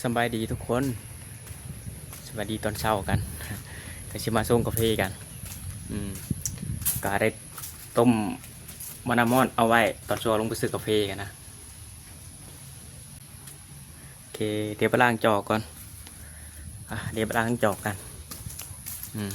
ສະບາຍດີທຸກຄົນ ສະບາຍດີຕອນເຊົ້າກັນ ກະຊິມາຊົງກາເຟກັນ. ອືມ ກະໄດ້ຕົ້ມໝໍ້ນ້ຳຮ້ອນເອົາໄວ້ ຕອນເຊົ້າລົງໄປຊື້ກາເຟກັນນະ. ໂອເຄ ດຽວໄປລ້າງຈອກກ່ອນ. ອ່າ ດຽວໄປລ້າງຈອກກັນ. ອືມ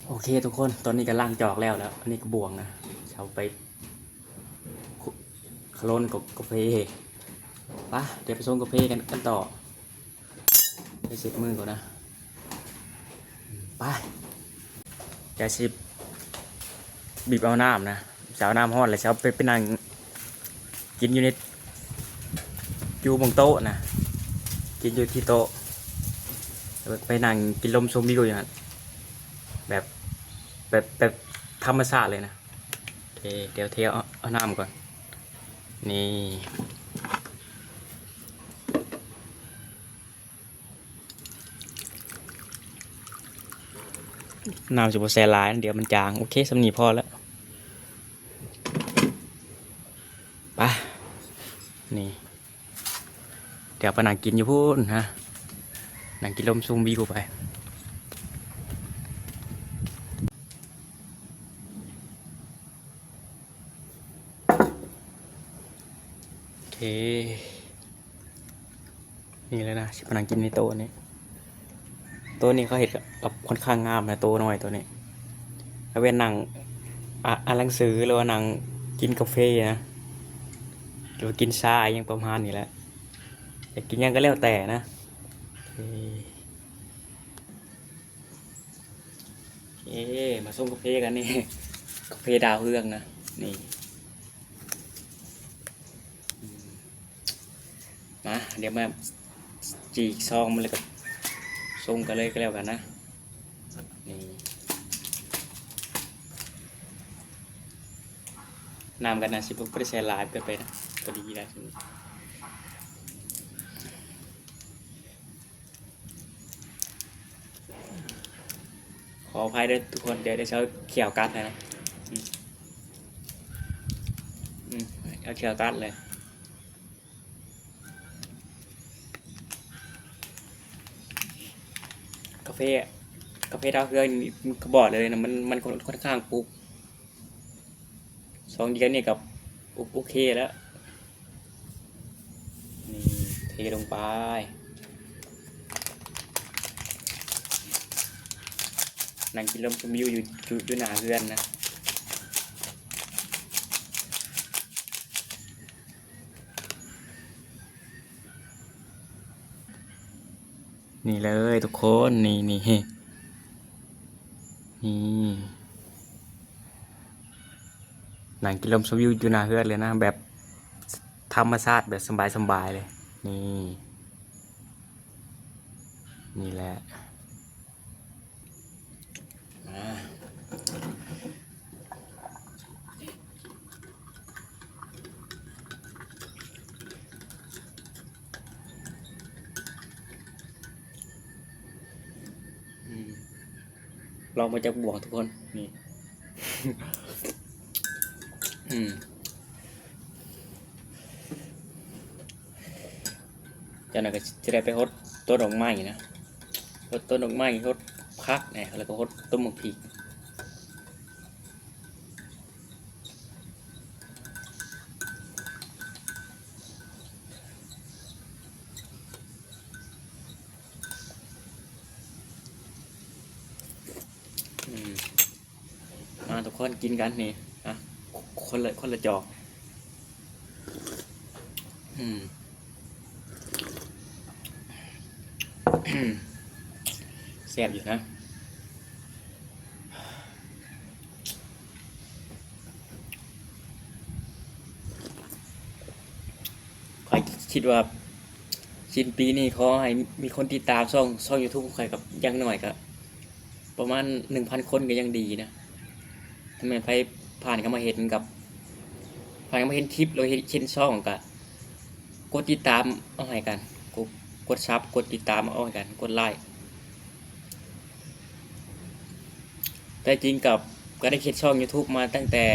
ໂອເຄທຸກຄົນ ຕອນນີ້ກະລ້າງຈອກແລ້ວ ແລ້ວອັນນີ້ກະບ່ວງນະ ເອົາໄປຄະໂລນກັບກາເຟ. ປະ ດຽວໄປຊົງກາເຟກັນ ກັນຕໍ່. ໄປເຊັດມືກ່ອນນະ. ໄປ ດຽວຊິບີບເອົານ້ຳນະ ຊິເອົານ້ຳຮ້ອນ ແລ້ວຊິເອົາໄປ ໄປນັ່ງກິນຢູ່ໃນ ຢູ່ໝ່ອງໂຕະນະ ກິນຢູ່ທີ່ໂຕະ ໄປນັ່ງກິນລົມຊົມວິວຢູ່ຫັ້ນ ແບບ ແບບ ແບບທຳມະຊາດເລີຍນະ. ໂອເຄ ດຽວເທເອົາ ເອົານ້ຳກ່ອນ. ນີ້ ນ້ຳຊິບໍ່ໃສ່ຫຼາຍ ດຽວມັນຈາງ. ໂອເຄ ສ່ຳນີ້ພໍແລ້ວ. ໄປ ນີ້ ດຽວໄປນັ່ງກິນຢູ່ພຸ້ນນະ ນັ່ງກິນລົມຊົມວິວໄປ. ໂອເຄ ນີ້ແຫຼະນະ ຊິມານັ່ງກິນໃນໂຕະນີ້. ໂຕະນີ້ເຂົາເຮັດແບບຄ່ອນຂ້າງງາມນະ ໂຕະນ້ອຍໂຕະນີ້ ເອົາໄວ້ນັ່ງ ອ່າ ອ່ານໜັງສື ຫຼືວ່ານັ່ງກິນກາເຟນະ ຫຼືວ່າກິນຊາ ອີ່ຫຍັງປະມານນີ້ແຫຼະ. ຢາກກິນຫຍັງກະແລ້ວແຕ່ນະ. ໂອເຄ ໂອເຄ ມາຊົງກາເຟກັນນີ້ ກາເຟດາວເຮືອງນະ ນີ້. ມາ ດຽວມາຈີກຊອງມັນ ແລ້ວກະຊົງກັນເລີຍກະແລ້ວກັນນະ. ນີ້ ນ້ຳກະໜ້າຊິບໍ່ໄດ້ໃສ່ຫຼາຍເກີນໄປນະ ພໍດີແລ້ວ. ຂໍອະໄພເດີທຸກຄົນ ດຽວ ດຽວຊິເອົາແຂ້ວກັດໃຫ້ນະ. ອືມ ອືມ ເອົາແຂ້ວກັດເລີຍ. ກາເຟ ກາເຟດາວເຮືອງນີ້ກະບອກເລີຍນະ ມັນ ມັນຄ່ອນ ຄ່ອນຂ້າງປຸກ ຊອງດຽວນີ້ກະໂອ ໂອເຄແລ້ວ. ນີ້ ເທລົງໄປ ນັ່ງກິນລົມຊົມວິວຢູ່ ຢູ່ ຢູ່ໜ້າເຮືອນນະ. ນີ້ເລີຍທຸກຄົນ ນີ້ ນີ້ ນີ້ ນັ່ງກິນລົມຊົມວິວຢູ່ໜ້າເຮືອນເລີຍນະ ແບບທຳມະຊາດ ແບບສະບາຍໆເລີຍ. ນີ້ ນີ້ແຫຼະ. ມາ ອືມ ລອງມາຈາກບ່ວງທຸກຄົນ ນີ້ ອືມ. ຈາກນັ້ນກະຊິໄດ້ໄປຫົດຕົ້ນດອກໄມ້ນະ ຫົດຕົ້ນດອກໄມ້ ຫົດຜັກແດ່ ແລ້ວກະຫົດຕົ້ນໝາກພິກ. ອືມ. ມາທຸກຄົນກິນກັນນີ້ ອ່ະ ຄົນລະ ຄົນລະຈອກ. ອືມ ແຊບຢູ່ນະ. ຂ້ອຍຄິດວ່າສິ້ນປີນີ້ຂໍໃຫ້ມີຄົນຕິດຕາມຊ່ອງ ຊ່ອງຢູທູບຂອງຂ້ອຍ ກະຢ່າງໜ້ອຍກະ ປະມານໜຶ່ງພັນຄົນກະຍັງດີນະ. ຖ້າແມ່ນໃຜຜ່ານເຂົ້າມາເຫັນກັບ ຜ່ານເຂົ້າມາເຫັນຄລິບ ຫຼືເຫັນ ເຫັນຊ່ອງກະກົດຕິດຕາມເອົາໃຫ້ກັນ ກົດ ກົດຊັບ ກົດຕິດຕາມເອົາໃຫ້ກັນ ກົດໄລ້. ແຕ່ຈິງກໍ ກໍໄດ້ເຮັດຊ່ອງຢູທູບມາຕັ້ງແຕ່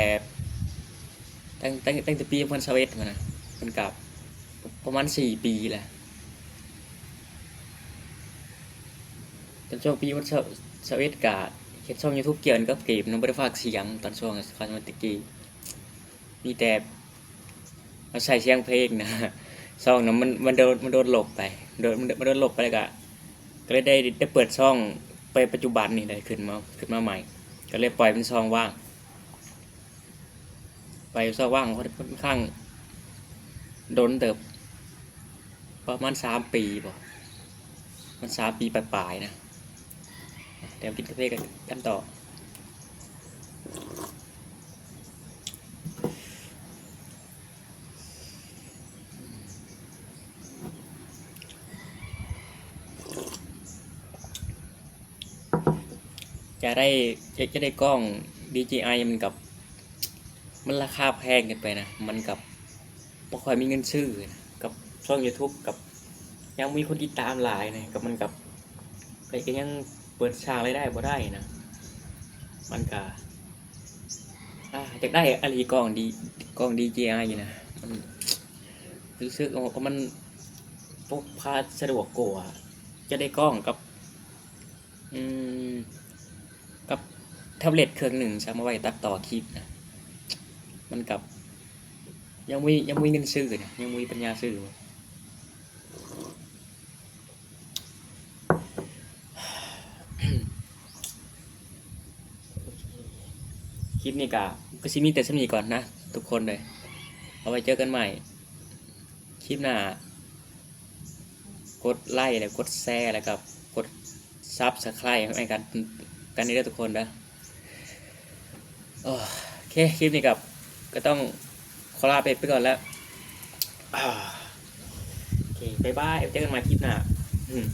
ຕັ້ງ ຕັ້ງ ຕັ້ງແຕ່ປີສອງພັນຊາວເອັດພຸ້ນນະ ມັນກໍປະມານສີ່ປີແລ້ວ. ຕອນຊ່ວງປີສອງພັນຊາວເອັດກໍເຮັດຊ່ອງຢູທູບກ່ຽວກັບເກມເນາະ ບໍ່ໄດ້ພາກສຽງ ຕອນຊ່ວງ ຕອນແຕ່ກີ້ ມີແຕ່ ເອົາໃສ່ສຽງເພງນະ ຊ່ອງນະ ມັນ ມັນໂດນ ມັນໂດນລົບໄປ ໂດນ ມັນ ມັນໂດນລົບໄປ ແລ້ວກະ ກໍເລີຍໄດ້ ໄດ້ເປີດຊ່ອງໄປປັດຈຸບັນນີ້ ໄດ້ຂຶ້ນມາ ຂຶ້ນມາໃໝ່ ກໍເລີຍປ່ອຍເປັນຊ່ອງວ່າງ ໄປຊ່ອງວ່າງ ຂ້ອນຂ້າງດົນເຕີບ ປະມານສາມປີບໍ ມັນສາມປີປາຍໆນະ. ດຽວກິນກາເຟກັນຕໍ່. ຈະໄດ້ ຈະ ຈະໄດ້ກ້ອງດີເຈໄອ ມັນກັບ ມັນລາຄາແພງເກີນໄປນະ ມັນກັບ ບໍ່ຄ່ອຍມີເງິນຊື້ນະ ກັບຊ່ອງຢູທູບ ກັບຍັງມີຄົນຕິດຕາມຫຼາຍນະ ກັບມັນກັບ ກໍ ກໍຍັງເປີດສ້າງລາຍໄດ້ບໍ່ໄດ້ນະ ມັນກະ ອາ ຢາກໄດ້ອີ່ຫຼີກ້ອງດີ ກ້ອງດີເຈໄອນະ ມັນ ຮູ້ສຶກວ່າມັນ ພກພາສະດວກກວ່າ ຈະໄດ້ກ້ອງກັບ ອືມ ກັບແທັບເລັດເຄື່ອງໜຶ່ງ ສາມາດໄວ້ຕັດຕໍ່ຄລິບນະ ມັນກັບຍັງບໍ່ ຍັງບໍ່ມີເງິນຊື້ນະ ຍັງບໍ່ມີປັນຍາຊື້. ຄລິບນີ້ກະ ກະຊິມີແຕ່ສ່ຳນີ້ກ່ອນນະທຸກຄົນເດີ ເອົາໄວ້ເຈີກັນໃໝ່ຄລິບໜ້າ. ກົດໄລ້ ແລ້ວກົດແຊ ແລ້ວກໍກົດຊັບສະໄຄຣບໃຫ້ກັນ ກັນເດີທຸກຄົນເດີ. ໂອເຄ ຄລິບນີ້ກໍ ກໍຕ້ອງຂໍລາໄປ ໄປກ່ອນແລ້ວ. ອາ ໂອເຄ ບາຍບາຍ ເຈີກັນໃໝ່ຄລິບໜ້າ. ອືມ